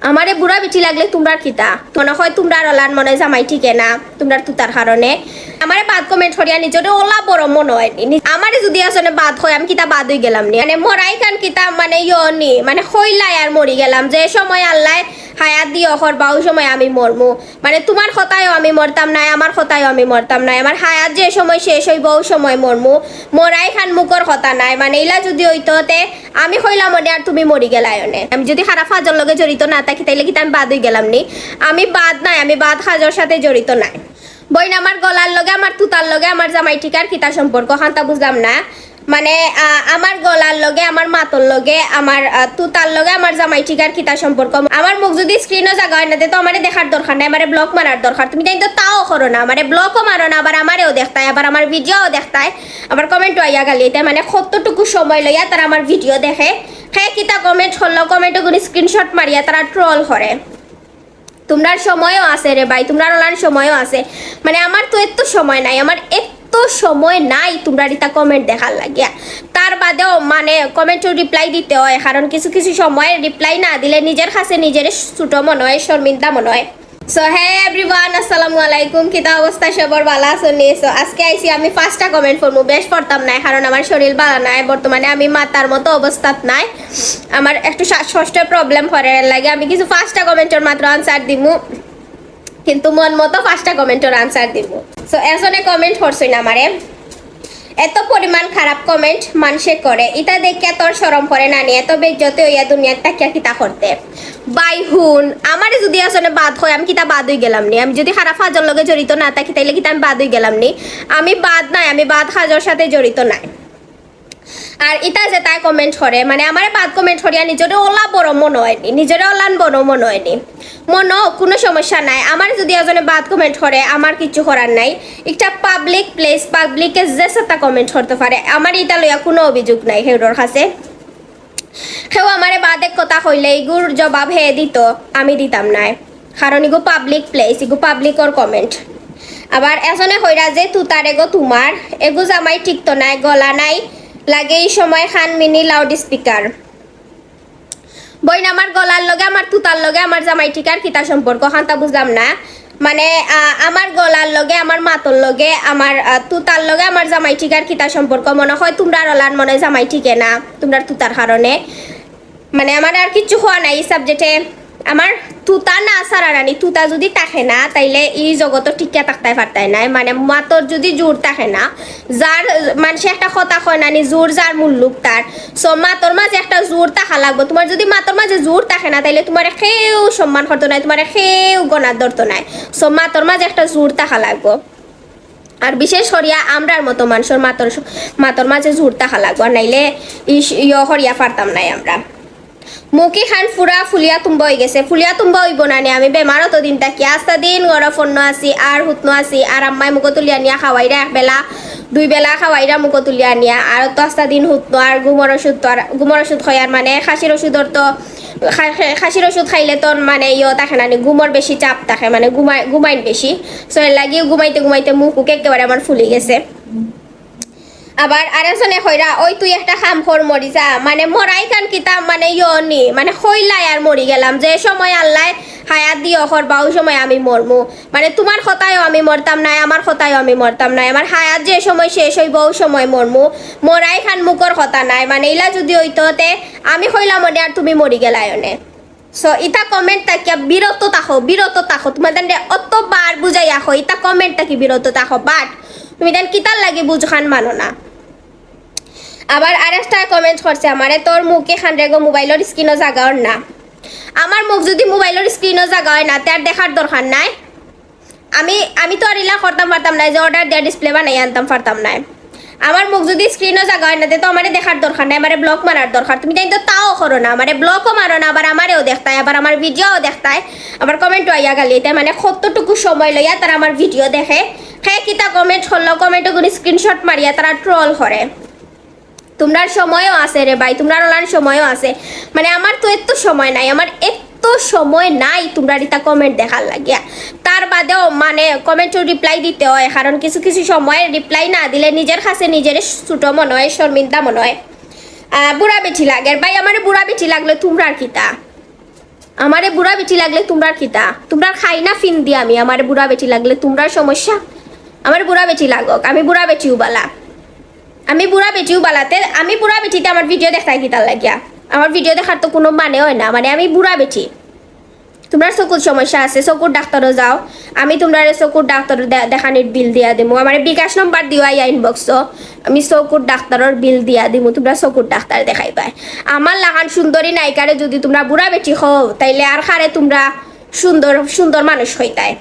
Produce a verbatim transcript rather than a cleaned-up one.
আমারে বুড়া বেটি লাগলে তুমরার কিতা? মনে হয় তুমরার অলান মনে হয় জামাই ঠিকে না, তুমরার তুতার কারণে। আমারে বাদ comment করিয়া নিজরে অলা বড় মনে হয় নি। নি-, আমারে যদি আসলে বাদ হয়, আমি কিতা বাদ হই গেলাম নি? মানে মরাই খান কিতা মানে ইয়ো নি, মানে হইলাই আর মরি গেলাম। যে সময় আল্লাহ হায়াত দিও করবা, ওই সময় আমি মরমু। মানে তুমার কথায়ও আমি মরতাম নায়, আমার কথায়ও আমি মরতাম নায়। আমার হায়াত যে সময় শেষ হইব, ওই সময় মরমু। মরাই খান মুখর কথা নায়। মানে ইলা যদি হইতো তে আমি কইলাম অনে আর তুমি মরি গেলায় অনে। আমি যদি খারাপ কাজর লগে জড়িত না থাকি, তাইলে কিতা আমি বাদ হই গেলাম নি? আমি বাদ নায়, আমি বাদ কাজর সাথে জড়িত নায়। বইন, আমার গলার লগে, আমার তুতার লগে, আমার জামাই টিকার কিতা সম্পর্ক, খান্তা বুঝলাম না। মানে, আহ, আমার গলার লগে, আমার মাতর লগে, আমার, আহ, তুতার লগে, আমার জামাই টিকার কিতা সম্পর্ক? আমার মুখ যদি screen-ও জাগা হয় না, তে তো আমারে দেখার দরকার নাই, আমারে block মারার দরকার। তুমি তাই তো তাও করো না, আমারে block-ও মারো না, আবার আমারেও দেখতায়, আবার আমার video-ও দেখতায়, আবার comment-ও আইয়া গালি। তাই মানে কতটুকু সময় লইয়া তারা আমার video দেখে, হে কিতা comment করলো, comment-ও গুলি screenshot মারিয়া তারা troll করে। তুমরার সময়ও আছে রে ভাই, তুমরার অলান সময়ও আছে। মানে আমার তো এত সময় নাই, আমার এত সময় নাই তুমরার ইতা comment দেখার লাগিয়া। তার বাদেও মানে comment-ও reply দিতে হয়, কারণ কিছু কিছু সময় reply না দিলে নিজের কাছে নিজের ছোট মনে হয়, শর্মিন্দা মনে হয়। So hey everyone, আসসালামু আলাইকুম। কিতা অবস্থা সবর, ভালা আছো নি? So আজকে আইছি আমি পাঁচটা comment পড়মু, বেশ পড়তাম নায়, কারণ আমার শরীর ভালা নাই, বর্তমানে আমি মাতার মতো অবস্থাত নাই। আমার একটু শ্বাসকষ্টের problem করে, এর লাগি আমি কিছু পাঁচটা comment-র মাত্র answer দিমু, কিন্তু মন মতো পাঁচটা comment-র answer দিমু। So একজনে comment করছইন আমারে, এত পরিমাণ খারাপ comment মানষে করে, ইতা দেখিয়া তোর শরম করে না নি? এত বেইজ্জতি হইয়া দুনিয়াত থাকিয়া কিতা করতে? ভাই হুন, আমারে যদি আসলে বাদ হয়, আমি কিতা বাদ হই গেলাম নি? আমি যদি খারাপ কাজর লগে জড়িত না থাকি, তাইলে কিতা আমি বাদ হই গেলাম নি? আমি বাদ নায়, আমি বাদ কাজর সাথে জড়িত নায়। আর ইতা যে তাই comment করে, মানে আমারে বাদ comment করিয়া নিজরে অলা বড় মনে হয় নি, নিজরে অলান বড় মনে হয় নি। মনো কোনো সমস্যা নাই, আমার যদি একজনে বাদ comment করে, আমার কিচ্ছু করার নাই। একটা public place, public-এ যে সাতা comment করতে পারে, আমার ইটা লইয়া কোনো অভিযোগ নাই কেউর কাছে। কেউ আমারে বাদ এক কথা কইলে ইগুর জবাব হে দিত, আমি দিতাম নায়, কারণ ইগু public place, ইগু public-র comment। আবার এজনে কইরা যে তুতারে গো তুমার, এগু জামাই টিকতো নায়, গলা নাই, লাগে এই সময় খান মিনি loud speaker। বইন, আমার গলার লগে, আমার তুতার লগে, আমার জামাই টিকার কিতা সম্পর্ক, খান্তা বুঝলাম না। মানে, আহ, আমার গলার লগে, আমার মাতর লগে, আমার, আহ, তুতার লগে, আমার জামাই টিকার কিতা সম্পর্ক? মনে হয় তুমরার অলান মনে হয় জামাই টিকে না, তুমরার তুতার কারণে। মানে, আমার আর কিচ্ছু কওয়া নাই এই subject-এ। আমার তুতা না সারা রানী, তুতা যদি থাকে না, তাইলে এই জগতো টিকিয়া থাকতায় পারতায় নায়। মানে, মাতর যদি জোর থাকে না, যার মানষে একটা কথা কয় না নি, জোর যার মুল্লুক তার। So মাতর মাঝে একটা জোর থাকা লাগবো। তুমার যদি মাতর মাঝে জোর থাকে না, তাইলে তুমারে কেউ সম্মান করতো নায়, তুমারে কেউ গণাত ধরতো নায়। So মাতর মাঝে একটা জোর থাকা লাগবো। আর বিশেষ করিয়া আমরার মতো মানষর মাতর স-, মাতর মাঝে জোর থাকা লাগবো, আর নাইলে ইস-, ইয়ো করিয়া পারতাম নায় আমরা। মুখি খান পুরা ফুলিয়া তুম্বা হই গেছে। ফুলিয়া তুম্বা হইব না নি? আমি বেমার অত দিন থাকি, আস্তা দিন ঘরো ফন্নো আছি, আর হুতনো আছি, আর আম্মায় মুখো তুলিয়া নিয়া খাওয়াইরা এক বেলা, দুই বেলা খাওয়াইরা মুখো তুলিয়া নিয়া, আর তো আস্তা দিন হুতনো, আর ঘুমর ওষুধ তো, আর ঘুমর ওষুধ খাই, আর মানে খাসির ওষুধর তো, খা-, খা-, খাসির ওষুধ খাইলে তো মানে ইয়ো থাকে না নি, ঘুমর বেশি চাপ থাকে, মানে ঘুমাই-, ঘুমাইন বেশি। So এর লাগি ঘুমাইতে ঘুমাইতে মুখ উখ একেবারে আমার ফুলি গেছে। আবার আরেকজনে কইরা, "ওই তুই একটা কাম কর, মরি যা।" মানে মরাই খান কিতা, মানে ইয়ো নি, মানে হইলাই আর মরি গেলাম। যে সময় আল্লাহ হায়াত দিও করবা, ওই সময় আমি মরমু। মানে তুমার কথায়ও আমি মরতাম নায়, আমার কথায়ও আমি মরতাম নায়। আমার হায়াত যে সময় শেষ হইব, ওই সময় মরমু। মরাই খান মুখর কথা নায়। মানে ইলা যদি হইতো, তে আমি কইলাম অনে আর তুমি মরি গেলায় অনে। So ইতা comment থাকিয়া বিরত থাকো, বিরত থাকো। তুমার তানরে অতবার বুঝাইয়া কই, ইতা comment থাকি বিরত থাকো, but তুমি তান কিতার লাগি বুঝখান মানো না। আবার আরেকটা comment করছে আমারে, "তোর মুখে খান রে গো, মোবাইলর screen-ও জাগা অর না।" আমার মুখ যদি মোবাইলর screen-ও জাগা হয় না, তে আর দেখার দরকার নাই। আমি, আমি তো আর ইলা করতাম পারতাম নায় যে order দিয়া display বানাই আনতাম পারতাম নায়। আমার মুখ যদি screen-ও জাগা হয় না, তে তো আমারে দেখার দরকার নাই, আমারে block মারার দরকার। তুমি তাই তো তাও করো না, আমারে block-ও মারো না, আবার আমারেও দেখতায়, আবার আমার video-ও দেখতায়, আবার comment-ও আইয়া গালি। তাই মানে কতটুকু সময় লইয়া তারা আমার video দেখে, হে কিতা comment করলো, comment-ও গুলি screenshot মারিয়া তারা troll করে। তুমরার সময়ও আছে রে ভাই, তুমরার অলান সময়ও আছে। মানে আমার তো এত সময় নাই, আমার এত সময় নাই তুমরার ইতা comment দেখার লাগিয়া। তার বাদেও মানে comment-ও reply দিতে হয়, কারণ কিছু কিছু সময় reply না দিলে নিজের কাছে নিজের ছোট মনে হয়, শর্মিন্দা মনে হয়। আহ, বুড়া বেটি লাগের ভাই, আমারে বুড়া বেটি লাগলে তুমরার কিতা? আমারে বুড়া বেটি লাগলে তুমরার কিতা? তুমরার খাই না ফিন দি আমি? আমারে বুড়া বেটি লাগলে তুমরার সমস্যা? আমারে বুড়া বেটি লাগক, আমি বুড়া বেটিউ বালা। আমি বুড়া বেটিউ বালাতে, আমি বুড়া বেটিতে আমার ভিডিও দেখতায় কিতার লাগিয়া? আমার ভিডিও দেখার তো কুনু মানে অয় না, মানে আমি বুড়া বেটি। তুমরার চকুর সমস্যা আছে, চকুর ডাক্তারো যাও। আমি তুমরারে চকুর ডাক্তার দে-, দেখানির বিল দিয়া দিমু। আমারে বিকাশ নম্বর দিও আইয়া ইনবক্সো, আমি চকুর ডাক্তারর বিল দিয়া দিমু, তুমরা চকুর ডাক্তার দেখাইবায়। আমার লাখান সুন্দরী নায়িকারে যুদি তুমরা বুড়া বেটি কও, তাইলে আর কারে তুমরা সুন্দর সুন্দর মানুষ কইতায়?